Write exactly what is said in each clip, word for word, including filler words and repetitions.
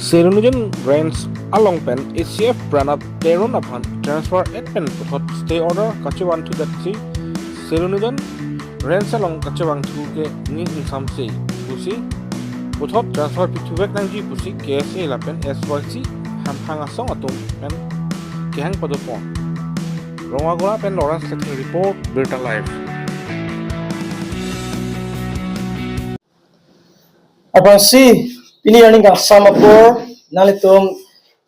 Silonijan Range along pen A C F Pranab Teron aphan transfer et pen puthot stay order kachevangthu detsi Silonijan Range along kachevangthu ke ning ingsamse pusi puthot transfer pithuvek nangji pusi K S A lapen S Y C hamphang asong atum pen kehang padopon. Rongagora pen Lawrence Sethi report, Birta Live. Aphrangsi pini arni kangsam apor nanglitum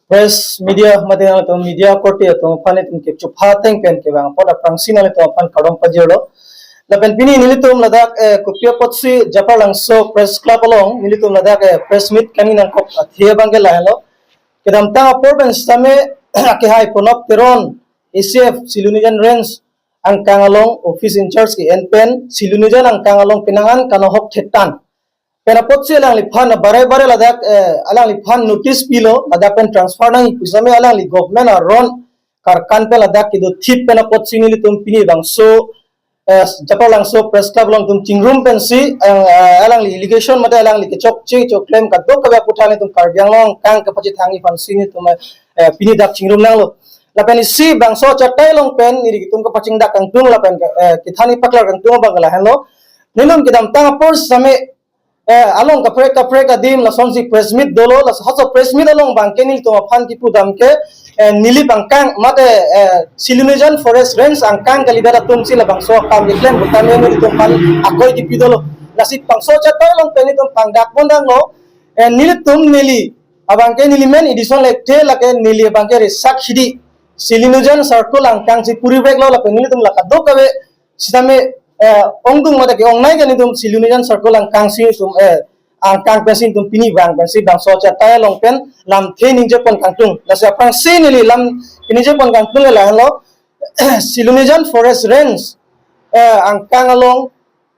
press media mate nanglitum media korte atum aphan itum kechupha ateng pen kevang apot aphrangsi nanglitum aphan kardom pajirlo. Lapen pini nelitum ladak, eh, kopi apotsi Japarlangso Press Club along nelitum ladak, eh, press meet kami nangkok athe abang ke lahelo. Kedamtang apor pen sitame akehai Pranab Teron A C F Silonijan Range angkang along office in charge ke-en pen Silonijan angkang along penang an kanohok thetan pen apotsi alangliphan bare bare ladak, eh, alangliphan notice pilo ladak pen transfer nangji pu sitame alangli government aron karkan pen ladak kedo thip pen apotsi nelitum pini bangso, eh, Japarlangso Press Club along itum chingrum pensi, eh, eh, alangli allegation mate alangli kechokche choklem kadokave aputhak nelitum Karbi Anglong angkang kepachethangji aphansi nelitum, eh, pini dak chingrum nanglo. Lapen isi bangso achatai along pen neli itum kepachingdak kangtung lapen, eh, kethan ipaklar kangtung abang ke lahenlo. Nelitum kedamtang apor sitame, eh, along kaprek kaprek adim lasonsi press meet dolo, las-, halaso press meet along abang ke nelitum aphan kipudam ke, eh, Nilip angkang mate, eh, Silonijan Forest Range angkang kalidet atumsi labangso akam keklem pu tame nelitum aphan akoi kipi dolo. Lasi bangso achatai along pen nelitum pangdak pon danglo, eh, nelitum neli abang ke neli men Edison Lekthe, lake neli abang ke Resak Hidi, Silonijan Circle angkangsi puri veklo, lapen nelitum la kadokave sitame, eh, ongdung mate ke-ongnei ke nelitum Silonijan Circle angkangsi itum, eh, angkang pensi itum pini vang pensi bangso achatai along pen lamthe ningje pon kangtung. Lasi aphrangsi neli lam ningje pon kangtung lahenlo, Silonijan Forest Range, eh, angkang along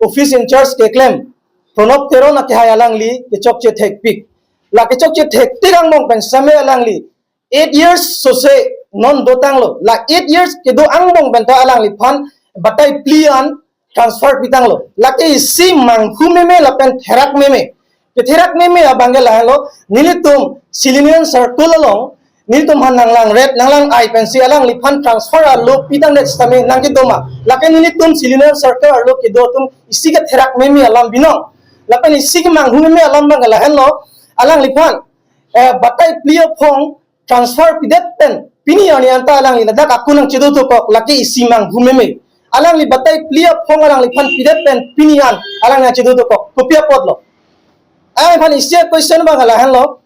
office in charge keklem Pranab Teron akehai alangli kechokche thekpik. La kechokche thektik angbong pen sitame alangli eight years sose non dotanglo. La eight years kedo angbong pen ta alangliphan batai phli an transfer pitanglo. Lake isi manghu meme lapen therak meme. Ketherak meme abang ke lahenlo, nelitum Silonijan Circle along nelitum aphan nanglangret nanglang-ai pensi alangliphan transfer arlo pitang det sitame nangkedoma. Lake nelitum Silonijan Circle arlo kedo atum isi ketherak meme alam binong. Lapen isi kemanghu meme alam abang ke lahenlo, alangliphan, eh, batai phli aphong transfer pidet pen pini arni anta alangli ladak ako nangchedo dokok, lake isi manghu meme. Alangli batai phli aphong alangliphan pidet pen pini an alang nangchedo dokok. Kopi apotlo? Alangphan isi question abang lahenlo.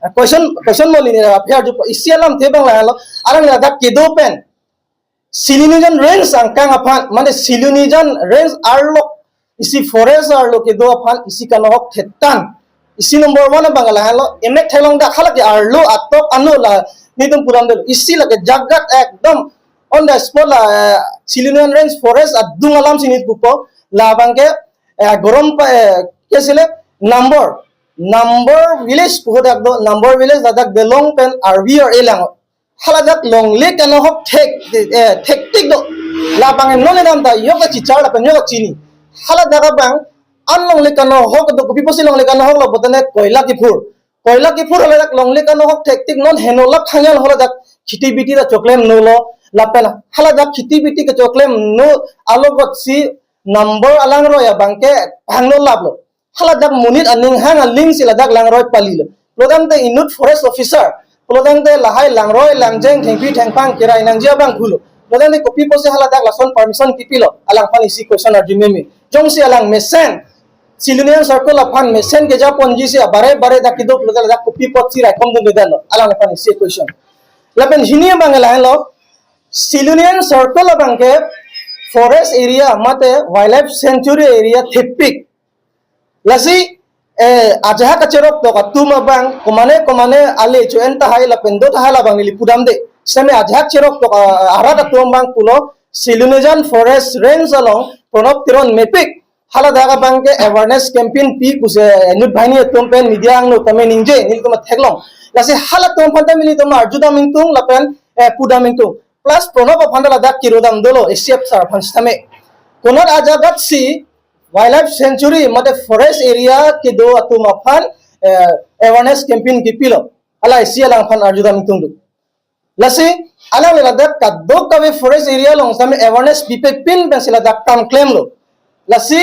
Ah, question, question mo lini la apher jupo isi alamthe abang lahenlo. Alangli ladak kedo pen Silonijan Range angkang aphan, mane Silonijan Range arlo isi forest arlo kedo aphan isi kanohok thetan. Isi number one abang lahenlo, emek theklong dak halake arlo atok ano la nelitum pudam detlo. Isi lake jagat ekdom on the spot la, eh, Silonijan Range forest adung alamsi nelitum pupo, labang ke, eh, gorom pa, eh, ke sile number, number village puho dak do, number village ladak belong pen R V R A lang. Haladak longle kanohok thek, eh, thektik do. Labang non dam ta yok chichar lapen yok chini. Haladak abang an longle kanohok do, kopi pusi longle kanohok lo putane koila kephur. Koila kephur haladak longle kanohok thektik non heno lak hangel haladak khiti biti ta choklem nolo. Lapen haladak khiti biti kechoklem no alogotsi number alangroi abang ke hangno laplo. Haladak monit aning hang alingsi ladak langroi palilo. Pulotangte inut forest officer, pulotangte lahai langroi langjeng thengpi thengphang kerai nangji abang pulo. Pulotangte kopi pusi haladak lason permission kipilo. Alangphan isi question arju meme. Jongsi alang mesen Silonijan Circle aphan mesen keja ponjisi abare bare dak kedo pulote ladak kopi apotsi raikom dun dedalo. Alangphan isi question. Lapen hini abang lahenlo, Silonijan Circle abang ke forest area mate wildlife sanctuary area thepik. Lasi, eh, ajahak kacherok tok atum abang, komane komane ale cho-en tahai lapen do tahai labang neli pudam de. Sitame ajahak cherok tok, ah, arat atum abang pulo, Silonijan Forest Range along Pranab Teron mepik. Haladak abang ke awareness campaign pi pusi, eh, inut banghini atum pen media angno tame ningje, nelitum theklong. Lasi halatum aphan tame nelitum arju dam ingtung, lapen, eh, pudam ingtung. Plus Pranab aphan ta ladak kiru dam dolo, A C F sir aphan sitame. Konat ajagatsi wildlife sanctuary mate forest area kedo atum aphan eh, awareness campaign kipilo. Hala isi alangphan arjudam ingtungduk. Lasi alangli ladak kadokave forest area along sitame awareness pipepin pensi ladak kam klemlo. Lasi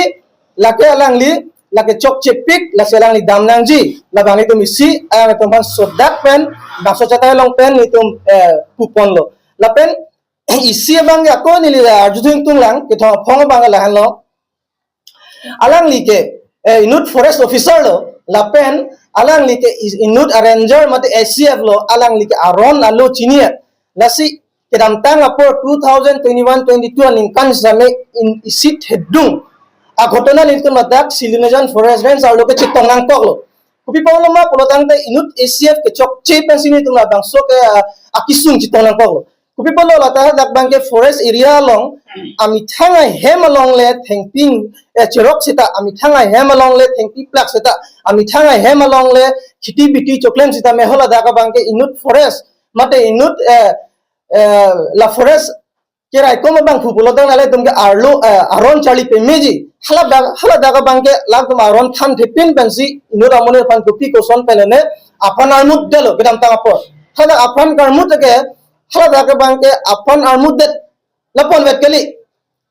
lake alangli lake chokchepik, lasi alangli damnangji. Labang nelitum isi, alangtum aphan sodak pen, bangso achatai along pen nelitum, eh, puponlo. Lapen isi abang ke ako neli arjudun ingtunglang, kethom aphong abang ke lahenlo. Alangli ke, eh, inut forest officer lo, lapen alangli ke is-, inut a-ranger mate A C F lo, alangli ke aron alo chini-et. Lasi kedamtang apor two thousand twenty-one twenty-two aningkan sitame in isi thedung aghotona nelitum ladak Silonijan Forest Range arlo ke chetong nangkoklo. Kopi apotlo ma pulotangte inut A C F kechokche pensi nelitum labangso ke, ah, akisung chetong nangkoklo. Kopi apotlo lata dak abang ke forest area along, amethang ahem along le thengpi, eh, cherok seta, amethang ahem along le thengpi plak seta, amethang ahem along le kheti biti choklem seta, me hala dak abang ke inut forest mate inut, eh, eh, la forest keraikom abangphu pulotang nanglitum ke arlo, eh, aron charli pemeji. Hala dak, hala dak abang ke latum aron thanthepin pensi inut amonit aphan kopi koson pen ne apran armut detlo kedamtang apor. Hala apran karmut ke hala dak abang ke apran armut det lapu-an vet kali.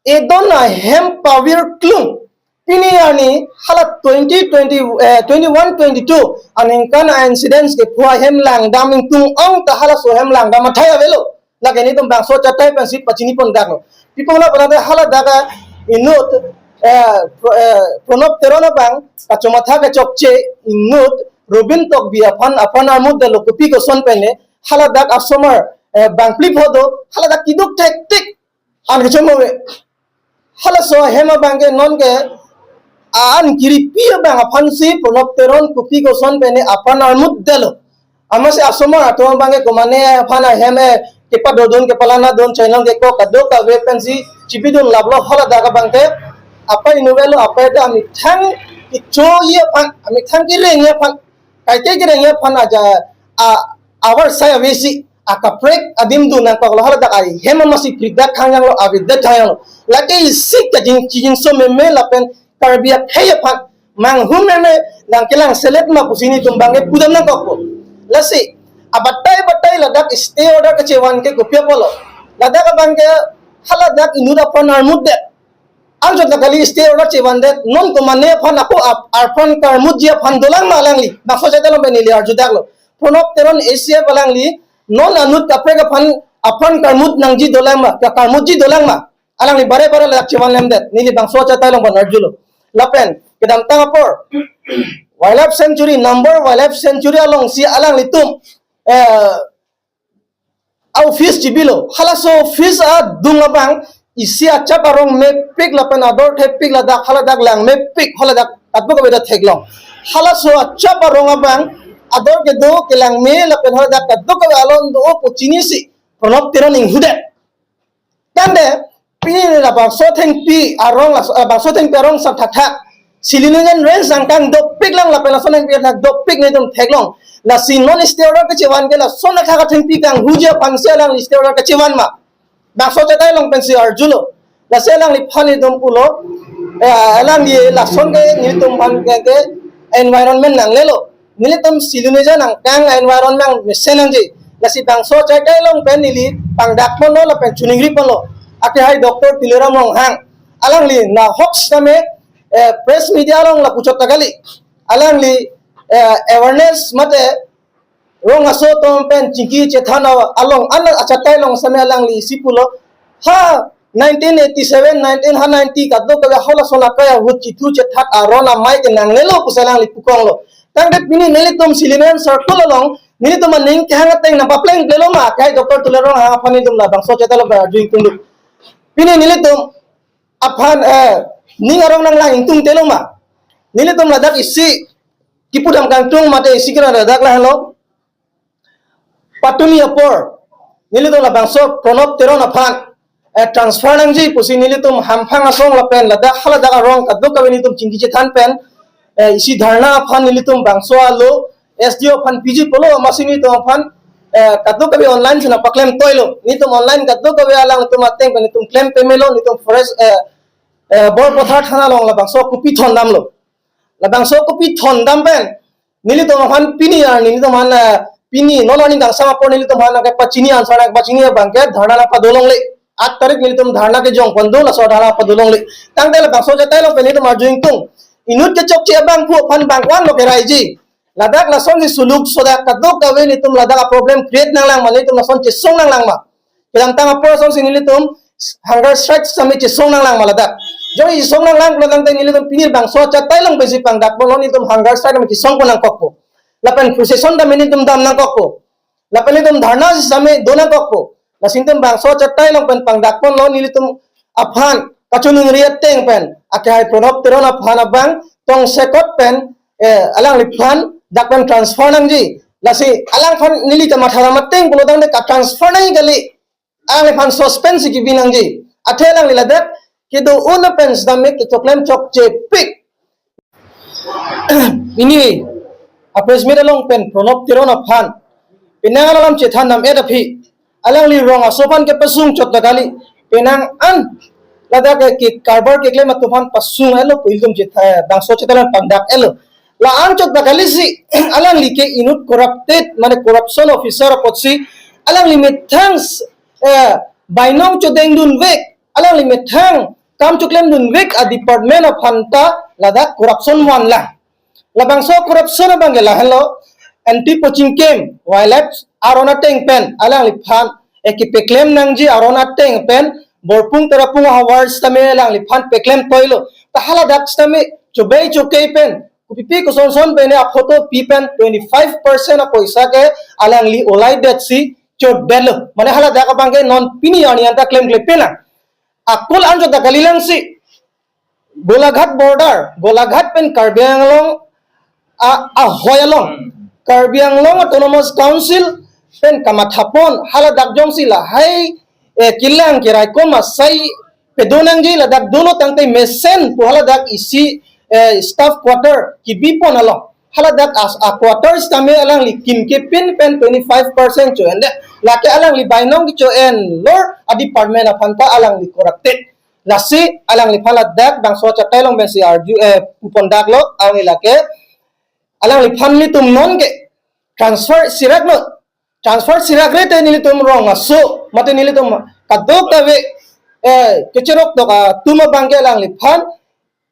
Edon ahem pavir klung. Pini arni hala twenty twenty, eh, twenty-one twenty-two aningkan a-incidents kepho ahem langdam ingtung ong ta halaso ahem langdam athai avelo. Lake nelitum bangso achatai pensi pachini pondaklo. Pi apotlo pulotangte hala dak inut, eh, Pro-, eh, Pranab Teron abang kachomatha kechokche inut Robin Tokbi aphan apran armut detlo kopi koson pen ne hala dak asomar, eh, bangphli pho do, hala dak keduk thektik an kechom ave. Halaso ahem abang ke non ke an kiripi abang aphansi Pranab Teron kopi koson pen ne apran armut detlo. Amatsi asomar atum abang ke komane aphan ahem, eh, kepadodun kepalanadun channel ke ko kadokave pensi chipidun laplo hala dak abang ke apai nu avelo, apai ta amethang kechoji aphan, amethang kerengji aphan, kaike kerengji aphan aja, a, avarsai avesi akaprek adim dun nangkoklo, hala dak ahem amatsi predak khangjanglo, avedet khangjanglo. Lake isi kajing chijingso meme lapen Karbi akhei aphan manghumeme nangkelang selet ma pusi nelitum abang ke pudam nangkokpo. Lasi abatai batai ladak stay order kechevan ke kopi apotlo? Ladak abang ke hala dak inut apran armut det. Anchot na kali stay order chevandet, non komane aphan ako ap-, apran karmutji aphan dolang ma alangli? Bangso achatai along pen neli arjudaklo. Pranab Teron A C F alangli non anut kaprek aphan apran karmut nangji dolang ma, ka karmutji dolang ma? Alangli bare bare ladak chevan lemdet, neli bangso achatai along pen arjulo. Lapen kedamtang apor Wildlife Sanctuary, Nambor Wildlife Sanctuary alongsi alanglitum, eh, a-office chibilo. Halaso office adung abang isi achap arong mepik lapen ador thepik ladak haladak lang mepik haladak kadokave ta theklong. Halaso achap arong abang ador kedo kelang me lapen haladak kadokave alon do-o pu chinisi Pranab Teron inghudet. Tangte pini labangso thengpi arong, labangso thengpi arong sap thakthak Silonijan Range angkang dopik lang lapen laso thengpi athak dopik nelitum theklong. Lasi non stay order kechevan ke lason athak athengpi kanghuji aphansi alangli stay order kechevan ma? Bangso achatai along pensi arjulo. Lasi alangliphan nelitum pulo, eh, alangli lason ke nelitum aphan ke, ke environment nanglelo. Nelitum Silonijan angkang environment mesen nangji. Lasi bangso achatai along pen neli pangdak ponlo lapen choningri ponlo. Akehai Doctor Tuliram Ronghang, alangli nahok sitame, eh, press media along lapu chot ta kali. Alangli, eh, awareness mate rong aso atum pen chingki chethan along an achatai along sitame alangli isi pulo, ha nineteen eighty-seven, nineteen ha ninety kadokave halaso akai ahut chithu chethat aron amei ke nanglelo pusi alangli pukonglo. Tangte pini nelitum Silonijan Circle along nelitum aning kehang ateng nangpaplengplelo ma? Akehai Doctor Tuliram Ronghang aphan nelitum labangso achatai along arju ingtungduk. Pini nelitum aphan, eh, ning arong nanglang ingtungtelo ma? Nelitum ladak isi kipudam kangtung mate isi kira ladak lahenlo. Patumi apor nelitum labangso Pranab Teron aphan, eh, transfer nangji pusi nelitum hamphang asong lapen ladak haladak arong kadokave nelitum chingki chethan pen, eh, isi dharna aphan nelitum bangso alo S D O aphan piji pulo, amatsi nelitum aphan, eh, kadokave online si nangpaklem toilo. Nelitum online kadokave alangtum ateng pen nelitum klem pemelo, nelitum forest, eh, eh, Borpathar thana along labangso kopi thondamlo. Labangso kopi thondam pen nelitum aphan pini arni, nelitum aphan, eh, pini non arni kangsam apor nelitum aphan nangkepachini answer nangkepachini abang ke dharna nangpadolongle. Aat tarik nelitum dharna kejongpon do, laso dharna padolongle. Tangte labangso achetai along pen nelitum arju ingtung. Inut kechokche abangphu aphan bang ko-an lo keraiji. Ladak lasonsi suluk sodak kadokave nelitum ladak a-problem create nanglang ma nelitum lason chesong nanglang ma. Kedamtang apor asonsi nelitum hunger strike sami chesong nanglang ma ladak. Jongsi chesong nanglang pulo tangte nelitum pini labangso achetai along pensi pangdakpon lo, nelitum hunger strike sami chesongpon nangkokpo. Lapen procession tame nelitum dam nangkokpo. Lapen nelitum dharna sami do nangkokpo. Lasi nelitum labangso achetai along pen pangdakpon lo, nelitum aphan kachiningri ateng pen, akehai Pranab Teron aphan abang tongsekot pen, eh, alangliphan dak pen transfer nangji. Lasi alangphan neli kamatha ram ateng pulo tangte ka-transfer nangji kali. Alangliphan suspend si kebi nangji. Athe alangli ladak kedo-un pen sitame kechoklem chokchepik. Pini a-press meet along pen Pranab Teron aphan penang alam chethan nam-et aphi, alangli rong aso aphan kepasung chot ta kali, penang an ladak ke karbar keklem atum aphan pasung-etlo pu ilitum chethan, bangso achetai along pangdak-etlo. La-an chot ta kali si alangli ke inut corrupted, mane corruption officer apotsi alangli methang, eh, bainong chodengdunvek, alangli methang kam choklemdunvek a-department aphan ta ladak corruption vanlang. Labangso corruption abang ke lahenlo, anti poaching camp, wildlife aron ateng pen alangliphan, eh, kepeklem nangji aron ateng pen Borpung Terapung ahavar sitame alangliphan peklem toilo. Ta haladak sitame chobei chokei pen, kopipi kosonson pen a-photo pi pen twenty-five percent apoisa ke alangli olai detsi chodetlo. Mane haladak abang ke non pini arni anta klemkle pen lang. Akul anjo ta kalilang si Golaghat border, Golaghat pen Karbi Anglong a, ahoi along, Karbi Anglong Autonomous Council pen kamathapon, haladak jongsi lahai, eh, kelang keraikom asai pedo nangji, ladak dolo tangte mesen pu haladak isi, eh, staff quarter kebipon along. Haladak as a-quarter sitame alangli kim kepin pen twenty-five percent cho-endet. Lake alangli bainong kecho-en lor a-department aphan ta alangli corrupted. Lasi alangliphan ladak bangso achetai along pensi arju, eh, pupon daklo, alangli lake alangliphan nelitum non ke transfer siraklo. Transfer sirakre te nelitum rong aso, mate nelitum kadokave, eh, kecherok tok atum abang ke alangliphan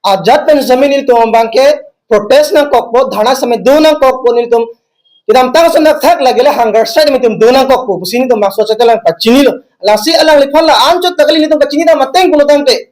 ajat pen sami nelitum abang ke protest nangkokpo, dharna sami do nangkokpo, nelitum kedamtang ason thakthak lagile hunger strike nelitum do nangkokpo pusi nelitum bangso achetai along pachinilo. Lasi alangliphan la-an chot ta kali, nelitum kachini dam ateng pulo tangte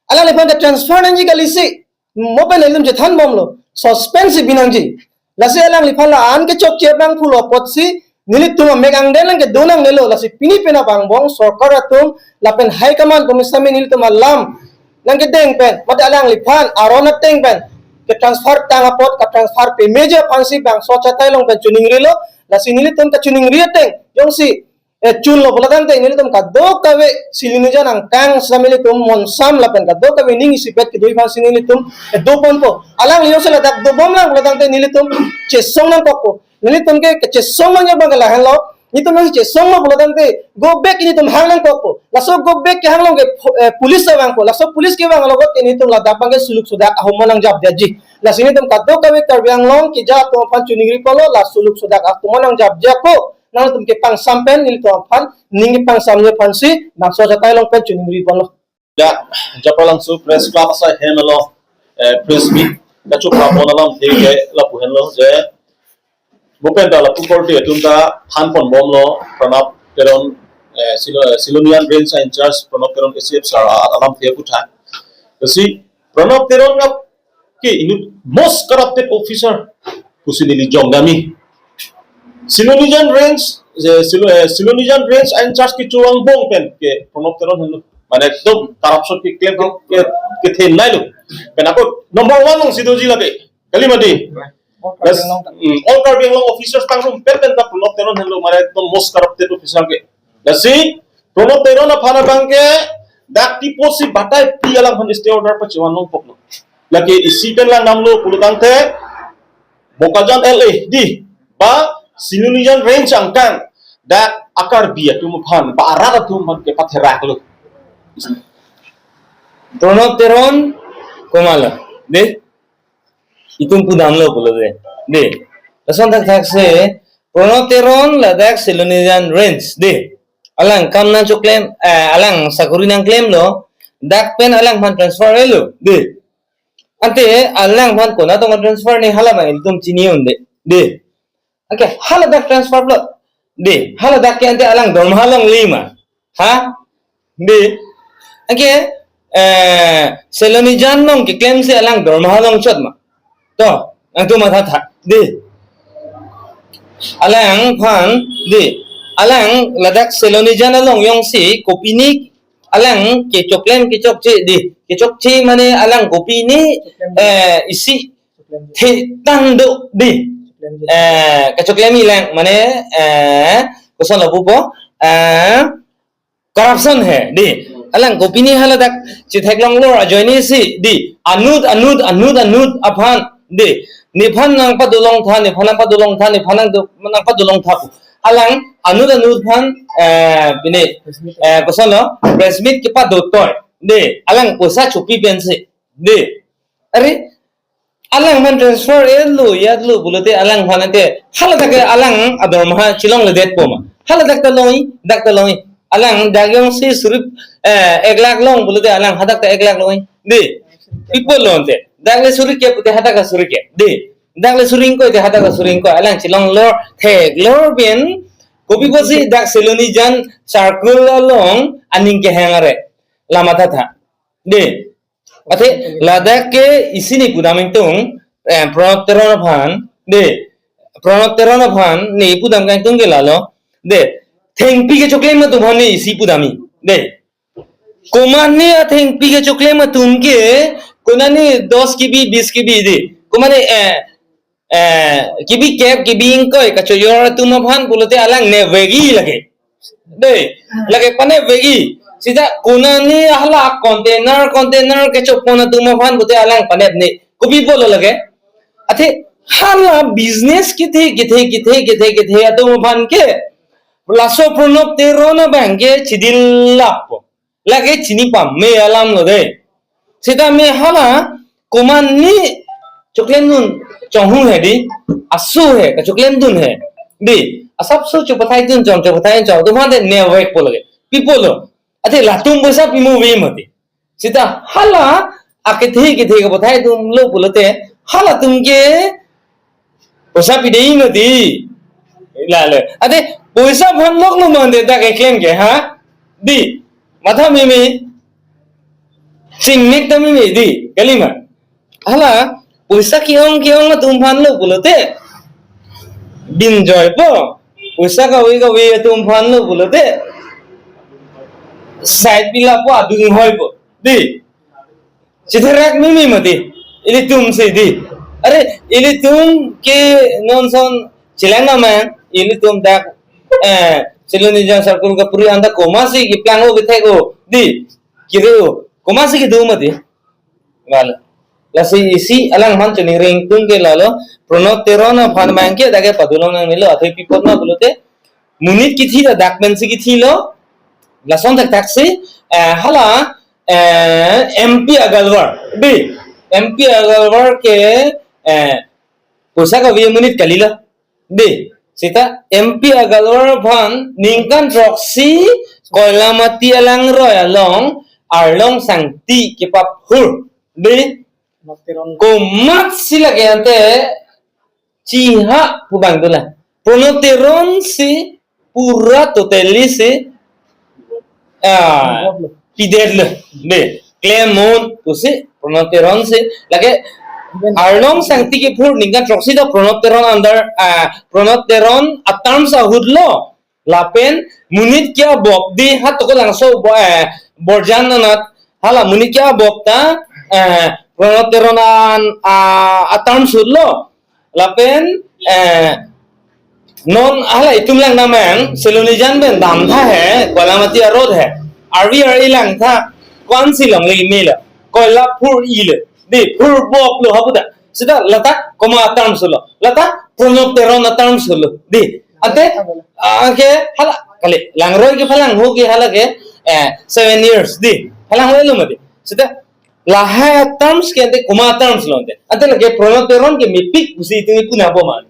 alangliphan ke-transfer nangji kali si, mo pen nelitum chethanbomlo, suspend si bi nangji. Lasi alangliphan la-an kechokche abangphu lo apotsi nelitum amek angdeng nangkedo nangnelo. Lasi pini pen angbong sorkar atum lapen high command atum sitame nelitum alam nangkedeng pen, mate alangliphan aron ateng pen ke-transfer tang apot, ka-transfer pemeji aphansi bangso achetai along pen chiningrilo. Lasi nelitum kachiningri ateng jongsi, eh, chunlo pulo tangte nelitum kadokave Silonijan angkang sitame nelitum monsam lapen kadokave ning isipet kedo aphansi nelitum, eh, doponpo. Alangli jongsi ladak dobomlang pulo tangte nelitum chesong nangkokpo. Nelitum ke, kechesong nangji abang ke lahenlo. Nelitum nang chesonglo pulo tangte go back nelitum hang nangkokpo. Laso go back kehang along ke, eh, police ta vangpo. Laso police kevang along ke nelitum ladak abang ke suluk sodak ahuma nangjapdetji. Lasi nelitum kadokave Karbi Anglong keja atum aphan chiningriponlo, la suluk sodak ahuma nangjapdetji ako. Nangtum kepangsam pen nelitum aphan, ning kepangsamji aphansi bangso achetai along pen chiningriponlo. Ya, Japralangso Press Club asai hem along, eh, press meet kachupra pon alamthe ke lapu henlo je, mo pen ta lapu korte atum ta thanponbomlo Pranab Teron, eh, Silo-, Silonijan Range in-charge Pranab Teron ke C F sir a-, alamthe aphuthak. Lasi Pranab Teron ke inut most corrupted officer pusi neli jong dami. Silonijan Range, eh, Silo-, eh, Silonijan Range in-charge kecho angbong pen ke Pranab Teron henlo. Mane ekdom corruption keklem ke, ke, kethenei lo. Pen ako number one alongsi doji lake. Kali mati. All Karbi Anglong. Hmm, all Karbi Anglong officers tangrumpet pen ta Pranab Teron henlo, mane ekdom most corrupted officer ke. Lasi Pranab Teron aphan abang ke dak tipo si batai pi alangphan stay order pachivan longpoklo. Lake isi pen langdamlo pulo tangte Bokajan L A D ba Silonijan Range angkang dak a-Karbi atum aphan ba arat atum aphan kepatheraklo. Pranab Teron komatlo, de, itum pudamlo pulo de, de. Lason thakthak si Pranab Teron ladak Silonijan Range, dei. Alang kam nangchoklem, eh, alang sakori nangklemlo, dak pen alangphan transfer etlo, dei. Ante alangphan konat tong transfer ne hala abang ilitum chini un-e, dei. Anke hala dak transfer lo, dei. Hala dak ke ante alang dormaha longle ma, ha? Dei. Anke, eh, Silonijan along keklem si alang dormaha longchot ma? To, nangtum mathatha, dei. Alangphan, dei. Alang ladak Silonijan along jongsi kopine alang kechoklem kechokche, dei. Kechokche mane alang kopine, eh, isi the tang do, dei. Eh, kechoklem ilang mane, eh, kosonlo pupo, eh, corruption he, dei. Alang kopine hala dak chetheklonglor ajoine si, dei. Anut, anut, anut, anut aphan, dei. Nephan nangpadolongtha, nephan nangpadolongtha, nephan nangdo-, nangpadolongtha pu. Alang anut anut aphan, eh, pine, eh, kosonlo, press meet kepado toi, dei. Alang poisa chopi pensi, dei. Are, alangphan transfer etlo, etlo pulote alangphan ante, hala dak ke alang adormaha chelongledetpo ma? Hala dak ta long-i, dak ta long-i. Alang dak jongsi suri, eh, ek lakh long pulote alang hadak ta ek lakh long-i, dei. Pi apotlo ante? Dak le suri kep pute hadak ta suri kep, dei. Dak le suri ingkoi te hadak ta suri ingkoi. Alang chelonglor theklor pen, kopi apotsi dak Silonijan circle along aning kehang are? La mathatha, dei. Athe ladak ke isi ne pudam ingtung, eh, Pranab Teron aphan, dei. Pranab Teron aphan ne pudam kangtung ke lalo, dei. Thengpi kechoklem atum aphan ne isi pudam-i, dei. Komatne athengpi kechoklem atum ke, konane dos kibi, bis kibi, dei. Komane, eh, eh, kibi kep, kibi ingkoi kachoyor atum aphan pulote alang nevek-i lake, dei. Lake panevek-i. Sita konane hala container, container kechopon atum aphan pulote alang panepne. Kopi apotlo lake? Athe hala business kethe, kethe, kethe, kethe, kethe atum aphan ke laso Pranab Teron abang ke chidil lapo. Lake chini pame alamlo, dei. Sita me hala komatne choklemdun chonghu he, dei. Aso he, kachoklemdun he, dei. Asapso chopathaidun chong, chopathaidun chong. Atum aphan te nevekpo lake. Pi apotlo? Athe latum poisa pimo ave mati. Sita hala akethe kethe kapathaidunlo pulote halatum ke poisa pide-i mati. Lale. Athe poisa aphan loklo mante dak keklem ke, ha? Dei. Matha meme. Chingnek ta meme, dei. Kali ma? Hala poisa ke-ong ke-ong atum aphanlo pulote binjoipo. Poisa kave kave atum aphanlo pulote side pilapo, adung hoipo, dei. Chitherak meme mati. Ilitum si, dei. Are, ilitum ke non ason chelang nama, ilitum dak, eh, Silonijan circle kapuri anta komatsi keplang-o kethek-o, dei. Kiri-o. Komatsi kedo mati. Lalo. Lasi isi alangphan choningri ingtung ke lalo, Pranab Teron aphan abang ke dak ke padolong nangnelo, athe pi apot ma pulote monit kithi ta dak pensi kithilo. Lason thakthak si, eh, hala, eh, M P Agarwal, dei. M P Agarwal ke, eh, poisa kave amonit kalilo, dei. Sita M P Agarwal aphan ningkan throksi Koilamati alangroi along arlong sangti kepaphur, dei. Komatsi lake ante chiha pu abang dola. Pranab Teron si pura totally si, ah, pidetlo, dei. Klem un pusi Pranab Teron si lake arlong sangti kephur ningkan throksi ta Pranab Teron under, ah, Pranab Teron aterms ahutlo. Lapen monit ke-abop, dei, ha Tokolangso bo-, eh, Borjan anat hala monit ke-abop ta, eh, Pranab Teron an, ah, aterms ahutlo. Lapen, eh, non hala itum lang namang Silonijan pen damtha he, Koilamati a-road he. Arvi ar-i langtha, ko-ansi longle melo. Koila phur-ilo, dei, phur boplo hapu ta. Sita lata komat aterms ahutlo? Lata Pranab Teron aterms ahutlo, dei. Ante, ah, ke hala, kali, langroi kephalangho ke hala ke, eh, seven years, dei. Phalangho-elo mati. Sita lahai aterms ke ante komat aterms lo ante? Ante lake Pranab Teron ke mepik pusi itum ipu nangpo ma?